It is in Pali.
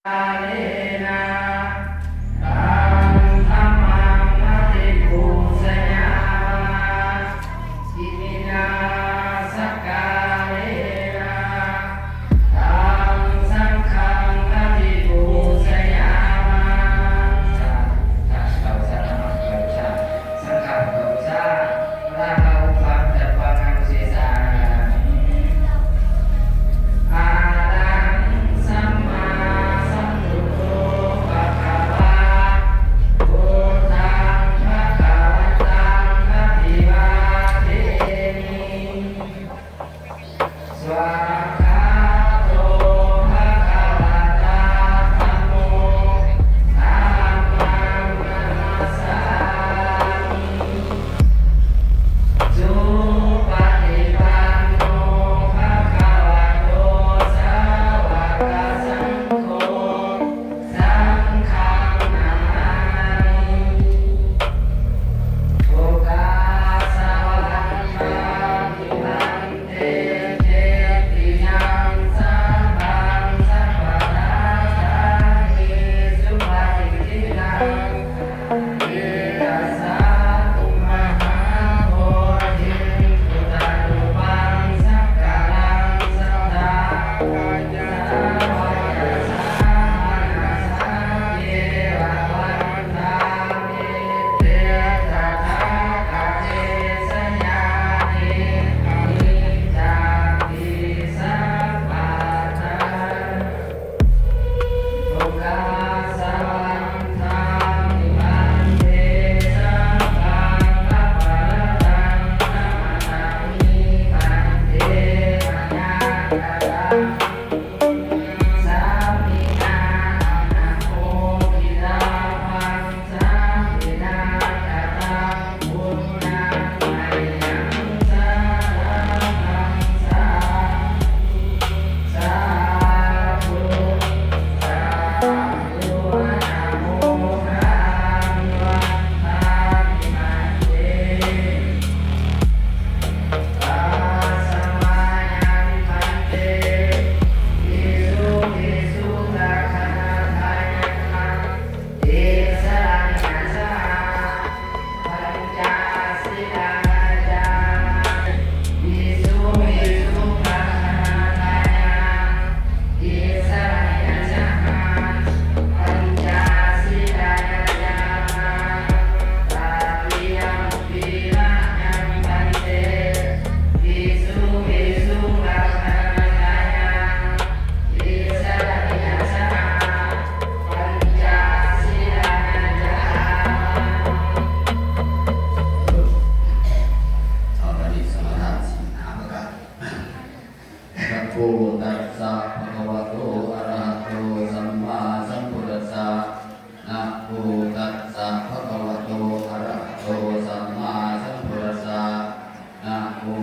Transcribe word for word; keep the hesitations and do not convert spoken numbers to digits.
Sakārena taṃ dhammaṃ abhipūjayāma. Iminā sakārena taṃ saṅghaṃ abhipūjayāma. สังฆัง พระกรรมสา Arahaṃ sammāsambuddho bhagavā, buddhaṃ bhagavantaṃ abhivādemi. Svākkhāto bhagavatā dhammo, dhammaṃ namassāmi. Supaṭipanno bhagavato sāvakasaṅgho, saṅghaṃ namāmi. Okāsa vandāmi bhante cetiyaṃ sabbaṃ sabbattha ṭhāne supatiṭṭhitaṃ. Namo tassa bhagavato arahato sammāsambuddhassa. Namo tassa bhagavato